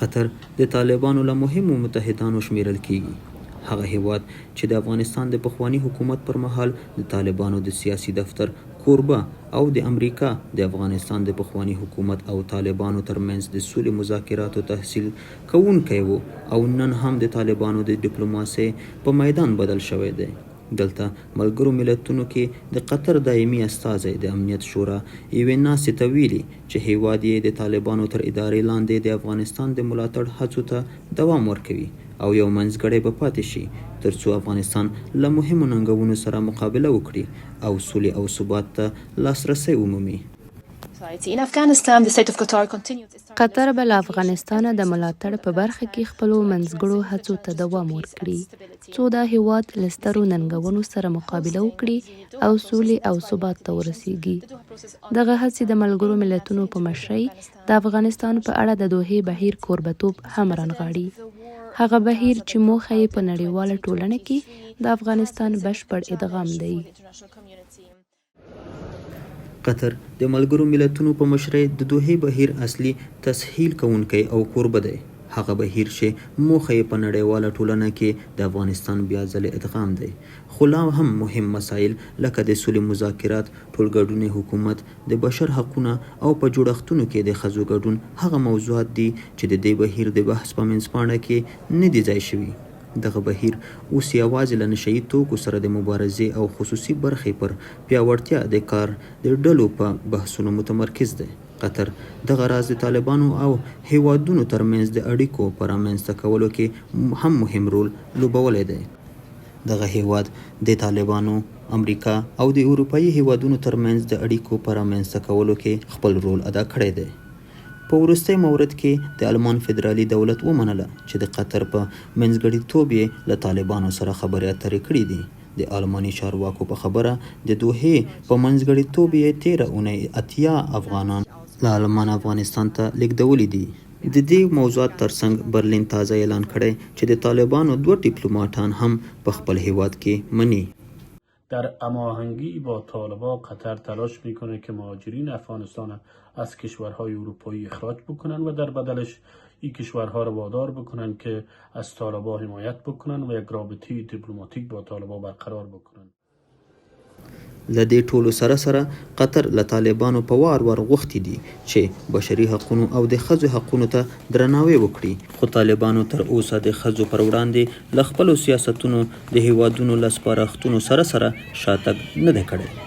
قطر د طالبانو له مهمو متحدانو شمېرل کېږي، هغه هېواد چې د افغانستان د پخواني حکومت پر مهال د طالبانو د سیاسي دفتر کوربه او د امریکا، د افغانستان د پخواني حکومت او طالبانو ترمنځ د سولې مذاکراتو تسهیل کوونکی و او نن هم د طالبانو د ډیپلوماسۍ په میدان بدل شوی دی. دلته ملګرو ملتونو کې د قطر دایمي استازی د امنیت شورا یوې ناستې ته ویلي چې هېواد یې د طالبانو تر ادارې لاندې د افغانستان د ملاتړ هڅو ته دوام ورکوي او یو منځګړی به پاتې شي ترڅو افغانستان له مهمو ننګونو سره مقابله وکړي او سولې او ثبات ته لاسرسی ومومي. قطر به له افغانستانه د ملاتړ په برخه کې خپلو منځګړو هڅو ته دوام ورکړي، څو دا هېواد له سترو ننګونو سره مقابله وکړي او سولې او ثبات ته ورسېږي. دغه هڅې د ملګرو ملتونو په مشرۍ د افغانستان په اړه د دوحې بهیر کوربتوب هم رانغاړي، هغه بهیر چې موخه یې په نړیواله ټولنه کې د افغانستان بشپړ ادغام دی. قطر د ملګرو ملتونو په مشرۍ د دوحې بهیر اصلي تسهیل کوونکی او کوربه دی، هغه بهیر چې موخه یې په نړیواله ټولنه کې د افغانستان بیا ځلې ادغام دی، خو لا هم مهم مسایل لکه د سولې مذاکرات، ټولګډونی حکومت، د بشر حقونه او په جوړښتونو کې د ښځو ګډون هغه موضوعات دي چې د دې بهیر د بحث په منځپاڼه کې نه دي ځای شوي. دغه بهیر اوس یوازې له نشه يي توکو سره د مبارزې او خصوصي برخې پر پیاوړتیا د کار د ډلو په بحثونو متمرکز دی. قطر دغه راز د طالبانو او هېوادونو ترمنځ د اړیکو په رامنځته کولو کې هم مهم رول لوبولی دی. دغه هېواد د طالبانو، امریکا او د اروپايي هېوادونو ترمنځ د اړیکو په رامنځته کولو کې خپل رول ادا کړی دی. په وروستي مورد کې د المان فدرالي دولت ومنله چې د قطر په منځګړیتوب یې له طالبانو سره خبرې اترې کړې دي. د آلماني چارواکو په خبره د دوحې په منځګړیتوب یې تېره اونۍ 80 افغانان له آلمانه افغانستان ته لېږدولي دي. د دې موضوعات ترڅنګ برلین تازه اعلان کړی چې د طالبانو دوه ډیپلوماټان هم په خپل هېواد کې مني. در هماهنگی با طالبا قطر تلاش میکنه که مهاجرین افغانستان از کشورهای اروپایی اخراج بکنن و در بدلش این کشورها رو وادار بکنن که از طالبا حمایت بکنن و یک رابطه دیپلماتیک با طالبا برقرار بکنن. له دې ټولو سره سره قطر له طالبانو په وار وار غوښتي دي چې بشري حقونو او د ښځو حقونو ته درناوی وکړي، خو طالبانو تر اوسه د ښځو پر وړاندې له خپلو سیاستونو د هېوادونو له سپارښتونو سره سره شاتګ نه دی کړی.